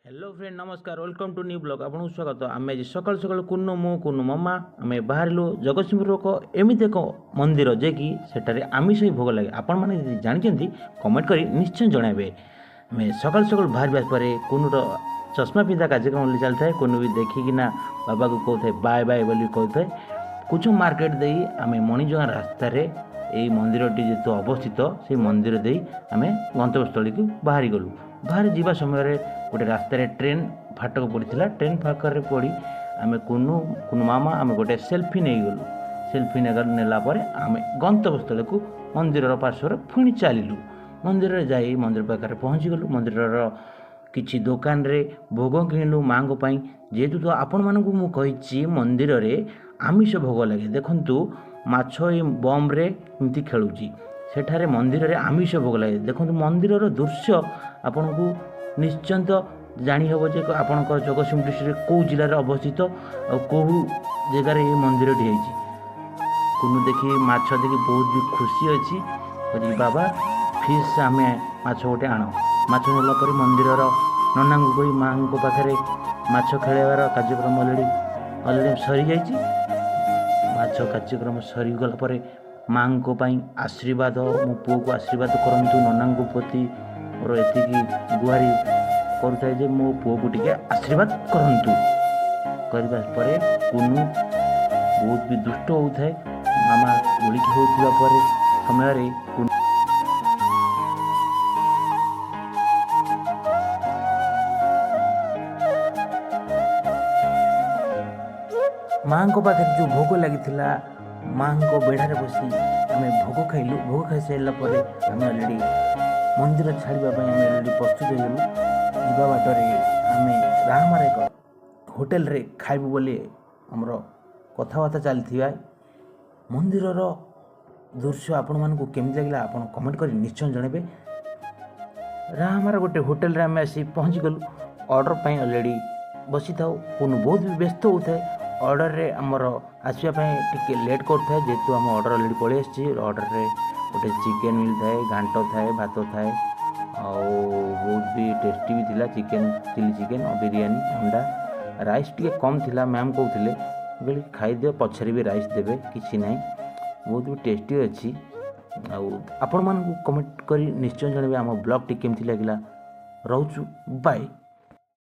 Hello friend, ନମସ୍କାର। Welcome to new vlog. ଆପଣଙ୍କୁ ସ୍ୱାଗତ। ଆମେ ଆଜି ସକାଳୁ ସକାଳୁ କୁନୁ, ମୁଁ, କୁନୁ ମାମା, ଆମେ ବାହାରିଲୁ ଜଗତସିଂହପୁର ଏକ ଏମିତି ଏକ ମନ୍ଦିର ଯେ କି ସେଠାରେ ଆମିଷ ହିଁ ଭୋଗ ଲାଗେ। ଆପଣମାନେ ଯଦି ଜାଣିଛନ୍ତି, କମେଣ୍ଟ କରି ନିଶ୍ଚୟ ଜଣାଇବେ। ଆମେ ସକାଳୁ ସକାଳୁ ବାହାରିବା ପରେ କୁନୁର ଚଷମା ପିନ୍ଧା କାର୍ଯ୍ୟକ୍ରମ ବୋଲି ଚାଲିଥାଏ। କୁନୁ ବି ଦେଖିକିନା ବାବାକୁ କହୁଥାଏ, ବାଏ ବାଏ ବୋଲି କହୁଥାଏ। କୁଚ ମାର୍କେଟ ଦେଇ ଆମେ ମଣିଜଙ୍ଗା ରାସ୍ତାରେ ଏଇ ମନ୍ଦିରଟି ଯେହେତୁ ଅବସ୍ଥିତ, ସେଇ ମନ୍ଦିର ଦେଇ ଆମେ ଗନ୍ତବ୍ୟସ୍ଥଳୀକୁ ବାହାରି ଗଲୁ। ବାହାରି ଯିବା ସମୟରେ ଗୋଟେ ରାସ୍ତାରେ ଟ୍ରେନ୍ ଫାଟକ ପଡ଼ିଥିଲା। ଟ୍ରେନ୍ ଫାଟକରେ ପଡ଼ି ଆମେ କୁନୁ, କୁନୁ ମାମା, ଆମେ ଗୋଟେ ସେଲ୍ଫି ନେଇଗଲୁ। ସେଲ୍ଫି ନେଲା ପରେ ଆମେ ଗନ୍ତବ୍ୟସ୍ଥଳୀକୁ ମନ୍ଦିରର ପାର୍ଶ୍ୱରେ ପୁଣି ଚାଲିଲୁ। ମନ୍ଦିରରେ ଯାଇ ମନ୍ଦିର ପାଖରେ ପହଞ୍ଚିଗଲୁ। ମନ୍ଦିରର କିଛି ଦୋକାନରେ ଭୋଗ କିଣିଲୁ ମାଆଙ୍କ ପାଇଁ। ଯେହେତୁ ତ ଆପଣମାନଙ୍କୁ ମୁଁ କହିଛି, ମନ୍ଦିରରେ ଆମିଷ ଭୋଗ ଲାଗେ। ଦେଖନ୍ତୁ, ମାଛ ଏଇ ବମ୍ରେ ଏମିତି ଖେଳୁଛି। ସେଠାରେ ମନ୍ଦିରରେ ଆମିଷ ଭୋଗ ଲାଗେ। ଦେଖନ୍ତୁ, ମନ୍ଦିରର ଦୃଶ୍ୟ ଆପଣଙ୍କୁ ନିଶ୍ଚନ୍ତ ଜାଣିହେବ ଯେ ଆପଣଙ୍କର ଜଗତସିଂହପୁର ଡିଷ୍ଟ୍ରିକ୍ଟରେ କେଉଁ ଜିଲ୍ଲାରେ ଅବସ୍ଥିତ ଆଉ କେଉଁ ଜାଗାରେ ଏହି ମନ୍ଦିରଟି ହେଇଛି। କୁନୁ ଦେଖି, ମାଛ ଦେଖି ବହୁତ ବି ଖୁସି ଅଛି। କହୁଛି, "ବାବା, ଫିସ୍ ଆମେ ମାଛ ଗୋଟେ ଆଣ।" ମାଛ ନେଲା ପରେ ମନ୍ଦିରର ନନାଙ୍କୁ କହି ମାଆଙ୍କ ପାଖରେ ମାଛ ଖେଳାଇବାର କାର୍ଯ୍ୟକ୍ରମ ଅଲରେଡ଼ି ଅଲରେଡ଼ି ସରିଯାଇଛି। ମାଛ କାର୍ଯ୍ୟକ୍ରମ ସରିଗଲା ପରେ ମାଆଙ୍କ ପାଇଁ ଆଶୀର୍ବାଦ, ମୋ ପୁଅକୁ ଆଶୀର୍ବାଦ କରନ୍ତୁ, ନନାଙ୍କ ପ୍ରତି ମୋର ଏତିକି ଗୁହାରି କରୁଥାଏ ଯେ ମୋ ପୁଅକୁ ଟିକେ ଆଶୀର୍ବାଦ କରନ୍ତୁ। କରିବା ପରେ କୁନୁ ବହୁତ ବି ଦୁଷ୍ଟ ହେଉଥାଏ। ମାମା ଗୁଳିକି ହେଉଥିବା ପରେ ସମୟରେ କୁନୁ ମାଆଙ୍କ ପାଖରେ ଯେଉଁ ଭୋଗ ଲାଗିଥିଲା, ମାଆଙ୍କ ବେଢ଼ାରେ ବସି ଆମେ ଭୋଗ ଖାଇଲୁ। ଭୋଗ ଖାଇସାରିଲା ପରେ ଆମେ ଅଲରେଡ଼ି ମନ୍ଦିର ଛାଡ଼ିବା ପାଇଁ ଆମେ ଅଲରେଡ଼ି ପ୍ରସ୍ତୁତ ହେଇଗଲୁ। ଯିବା ବାଟରେ ଆମେ ରାହାମାର ଏକ ହୋଟେଲରେ ଖାଇବୁ ବୋଲି ଆମର କଥାବାର୍ତ୍ତା ଚାଲିଥିବା। ମନ୍ଦିରର ଦୃଶ୍ୟ ଆପଣମାନଙ୍କୁ କେମିତି ଲାଗିଲା, ଆପଣ କମେଣ୍ଟ କରି ନିଶ୍ଚୟ ଜଣାଇବେ। ରାହାମାର ଗୋଟେ ହୋଟେଲରେ ଆମେ ଆସି ପହଞ୍ଚିଗଲୁ। ଅର୍ଡ଼ର ପାଇଁ ଅଲରେଡ଼ି ବସିଥାଉ। କୁନୁ ବହୁତ ବି ବ୍ୟସ୍ତ ହେଉଥାଏ। ଅର୍ଡ଼ରରେ ଆମର ଆସିବା ପାଇଁ ଟିକେ ଲେଟ୍ କରୁଥାଏ। ଯେହେତୁ ଆମ ଅର୍ଡ଼ର ଅଲରେଡ଼ି ପଳେଇ ଆସିଛି। ଅର୍ଡ଼ରରେ ଗୋଟେ ଚିକେନ୍ ମିଳିଥାଏ, ଘାଣ୍ଟ ଥାଏ, ଭାତ ଥାଏ ଆଉ ବହୁତ ବି ଟେଷ୍ଟି ବି ଥିଲା। ଚିକେନ୍, ଚିଲି ଚିକେନ୍ ଆଉ ବିରିୟାନୀ, ଅଣ୍ଡା, ରାଇସ୍ ଟିକେ କମ୍ ଥିଲା। ମ୍ୟାମ୍ କହୁଥିଲେ, କହିଲେ, "ଖାଇଦିଅ, ପଛରେ ବି ରାଇସ୍ ଦେବେ, କିଛି ନାହିଁ।" ବହୁତ ବି ଟେଷ୍ଟି ଅଛି। ଆଉ ଆପଣମାନଙ୍କୁ କମେଣ୍ଟ କରି ନିଶ୍ଚୟ ଜଣାଇବେ ଆମ ବ୍ଲଗ୍ଟି କେମିତି ଲାଗିଲା। ରହୁଛୁ, ବାଏ।